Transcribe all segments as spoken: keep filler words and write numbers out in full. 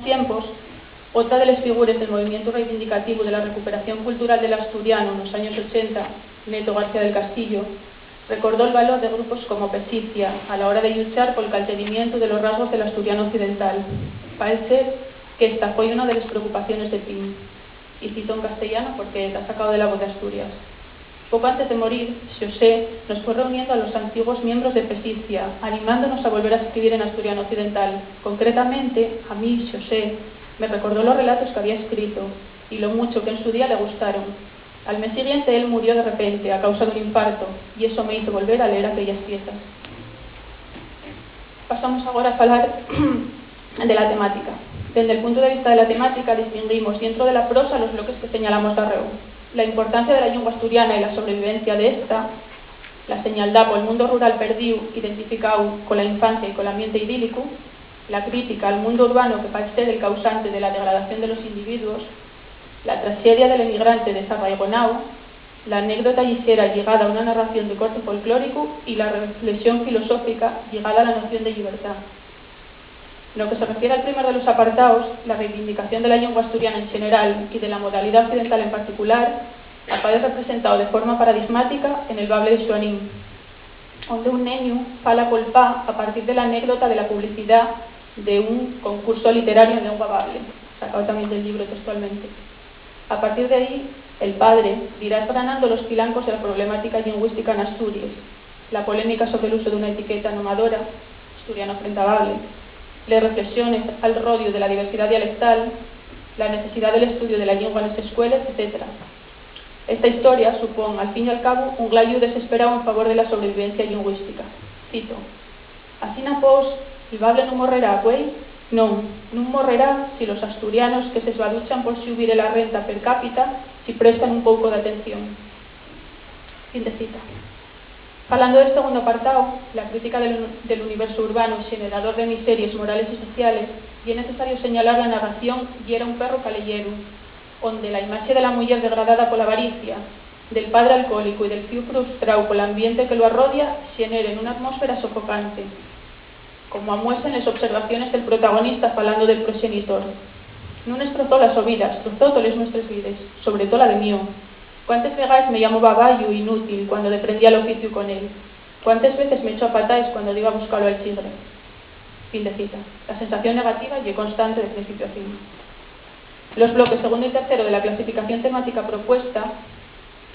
Tiempos, otra de les figures del movimientu reivindicativu de la recuperación cultural del asturianu nos años ochenta, Neto García del Castillo, recordó'l valor de grupos como Pesicia a la hora de lluchar pol caltenimientu de los rasgos del asturianu occidental. Paez ser qu'esta foi una de les preocupaciones de Pin, y cito en castellano porque ta sacao de La Voz de Asturias. Poco antes de morir, Xosé nos fue reuniendo a los antiguos miembros de Pesicia, animándonos a volver a escribir en asturiano occidental. Concretamente, a mí, Xosé, me recordó los relatos que había escrito y lo mucho que en su día le gustaron. Al mes siguiente, él murió de repente a causa d'un infarto, y eso me hizo volver a leer aquellas piezas. Pasamos agora a falar de la temática. Dende el puntu de vista de la temática, distinguimos dientro de la prosa los bloques que señalamos darréu: la importancia de la llingua asturiana y la sobrevivencia d'ésta, la señaldá pol mundu rural perdíu, identificáu cola infancia y col ambiente idílicu, la crítica al mundu urbanu que paez ser el causante de la degradación de los individuos, la traxedia del emigrante desarraigonao, la anécdota llixera lligada a una narración de corte folclóricu y la reflexión filosófica lligada a la noción de llibertá. No que se refiere al primer de los apartaos, la reivindicación de la llingua asturiana en xeneral y de la modalidá occidental en particular, aparez representao de forma paradigmática en El bable de Xuanín, onde un neñu fala col pa a partir de la anécdota de la publicidá de un concursu literariu en lengua bable, sacao tamién del llibru textualmente. A partir d'ehí, el padre dirá esgranando los filancos de la problemática llingüística n'Asturies, la polémica sobre l'usu d'una etiqueta nomadora, asturiano frente a bable, les reflexones al rodiu de la diversidá dialectal, la necesidá del estudiu de la llingua nes escueles, etcétera. Esta historia supón, al fin y al cabo, un glayu desesperáu en favor de la sobrevivencia llingüística. Cito: "Asina pos, el bable nun morrerá, güei? Non, nun morrerá si los asturianos que s'esbaduchan por xubir la renta per cápita si prestan un pouco d'atención". Fin de cita. Falando del segundo apartao, la crítica del, del universu urbanu, xenerador de miseries morales y sociales, ye necesario señalar la narración Yera un perru caleyeru, onde la imaxe de la muyer degradada pola avaricia, del padre alcohólicu y del fíu frustráu pol ambiente que lo arrodia xeneren una atmósfera sofocante, como amuesen les observaciones del protagonista falando del proxenitor: "Nun estrozó la so vida, estrozó toles nuestres vides, sobre to la de mio. Cuántes vegaes me llamó babayu, inútil, cuando deprendía l'oficiu con él. Cuántes veces m'echó a pataes cuando diba a buscalo al chigre". Fin de cita. La sensación negativa ye constante de principiu a fin. Los bloques segundo y tercero de la clasificación temática propuesta,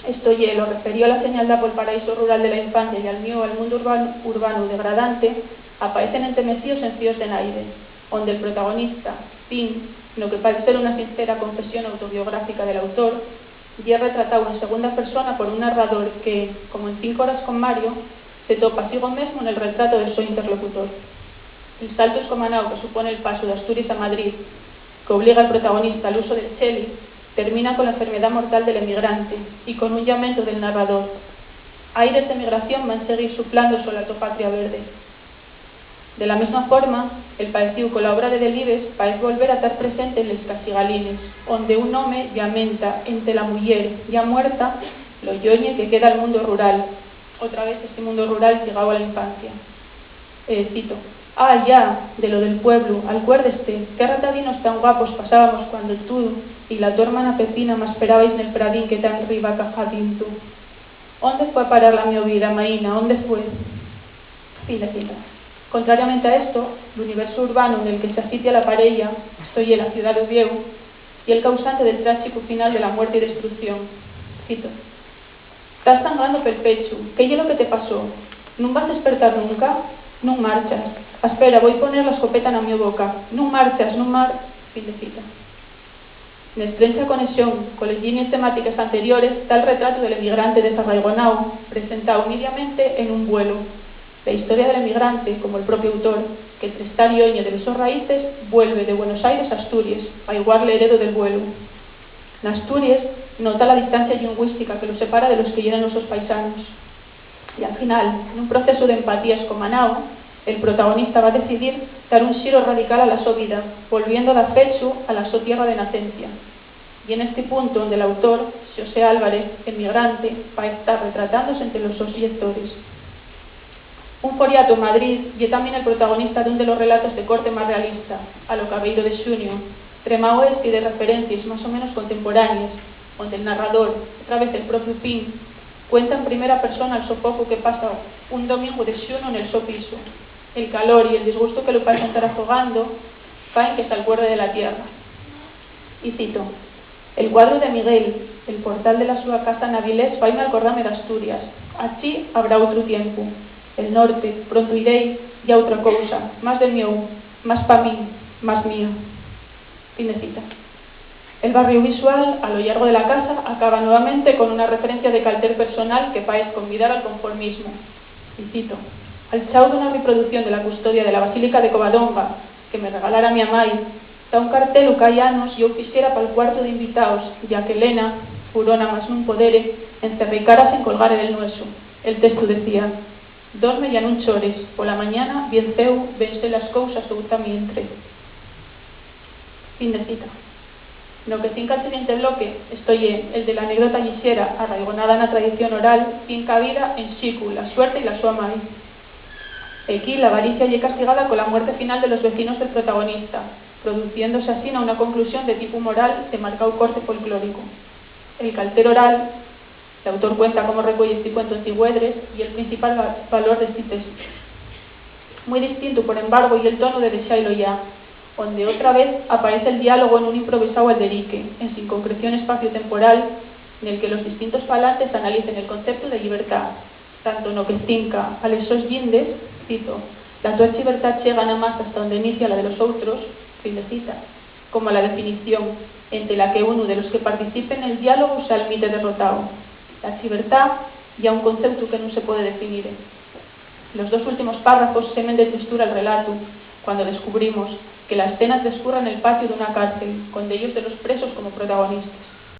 esto ye, lo referido a la señal da pol paraíso rural de la infancia y al mieu al mundu urban-, urbanu degradante, apaecen entemecíos en Fíos de Naide, onde el protagonista, Pin, no que paez ser una sincera confesión autobiográfica del autor, ye retratáu en segunda persona por un narrador que, como en Cinco horas con Mario, se topa sigo mesmu nel retrato del so interlocutor. El saltu escomanao que supón el pasu d'Asturies a Madrid, qu'obliga al protagonista al uso del cheli, termina cola enfermedá mortal del emigrante y con un llamentu del narrador: "Aires d'emigración van seguir suplando sola to patria verde". De la mesma forma, el paecíu cola obra de Delibes paez volver a tar presente en Les Casigalines, onde un home llamenta ente la muyer yá muerta lo lloñe que queda'l mundu rural, otra vez esi mundu rural lligáu a la infancia. Eh, cito: "Ah, ya, de lo del pueblu, alcuérdeste, qué ratadinos tan guapos pasábamos cuando tu y la to hermana Pepina m'asperabais nel pradín que ta enriba cajadintu. ¿Ónde fue a parar la mio vida, maína, ónde fue?". Fin de cita. Contrariamente a esto, l'universu urbanu nel que se asitia la pareya, esto ye, la ciudá d'Uviéu, ye'l causante del tráxicu final de la muerte y destrucción. Cito: "Tas sangrando pel pechu, ¿qué ye lo que te pasó? ¿Nun vas despertar nunca? ¿Nun marchas? Aspera, voi poner la escopeta na mio boca. ¿Nun marchas, nun mar-?". Fin de cita. N'estrecha conexón coles llinies temátiques anteriores ta'l retratu del emigrante desarraigonao, presentáu nidiamente en Un vuelo. La historia del emigrante, como'l propiu autor, que, trestar lloñe de les sos raíces, vuelve de Buenos Aires a Asturies, pa igual l'heredu del vuelu. N'Asturies, nota la distancia llingüística que lo separa de los que yeren los sos paisanos. Y al final, nun procesu d'empatía escomanao, el protagonista va decidir tar un xiro radical a la so vida, volviendo a dar fechu a la so tierra de nacencia. Y en esti puntu onde l'autor, Xosé Álvarez, emigrante, paez tar retratándose ente los sos llectores. Un foriatu en Madrid ye tamién el protagonista d'un de los relatos de corte más realista, Al ocabeiro de Xuniu, tremao esti de referencies más o menos contemporánees, onde'l narrador, otra vez el propiu Pin, cuenta en primera persona el sofocu que pasa un domingu de xunu nel so pisu. El calor y el disgustu que lu pasa entar afogando faen que s'alcuerde de la tierra. Y cito: "El cuadru de Miguel, el portal de la súa casa n'Avilés, faime alcordame d'Asturias. Achí habrá otru tiempu. El norte, pronto irei, ya otra cousa, más de miou, más pa min, más mía". Fin de cita. El barriu visual, a lo llargo de la casa, acaba nuevamente con una referencia de calter personal que paez convidar al conformismu. Y cito: "Al chau d'una reproducción de la custodia de la Basílica de Covadonga que me regalara mi amai, ta un cartelu qu'hai anos yo fixera pal cuartu d'invitaos, ya que Lena, furona más nun podere, encerricárase en colgare del nuesu. El testu decía: "Dorme ya nun chores, pola mañana, bien ceu, vense las cousas, ou tamientre". Fin de cita. No que cinca al siguiente bloque, esto ye, el de la anécdota llixera, arraigonada na tradición oral, fin cabida en Xicu, la suerte y la súa mai. Equí, l'avaricia ye castigada cola muerte final de los vecinos del protagonista, produciéndose asina una conclusión de tipu moral de marcao corte folclórico. El calter oral, l'autor cuenta cómo recueye esti cuentu en Cigüedres, ye el principal va-, valor d'esti testu. Mui distintu, por embargo, ye'l tonu de Dexáilo ya, onde otra vez apaez'l diálogu nun improvisáu alderique, ensin concreción espacio-temporal, nel que los distintos falantes analicen el conceptu de llibertá, tanto no que cinca a les sos llindes, cito: "La tua llibertá chega namás hasta onde inicia la de los outros", fin de cita, como a la definición ente la que unu de los que participen nel diálogu s'almite derrotao. La llibertá ye un conceptu que nun se puede definire. Los dos últimos párrafos semen de tristura'l relatu, cuando descubrimos que la escena trescurre nel patiu d'una cárcel, con dellos de los presos como protagonistes.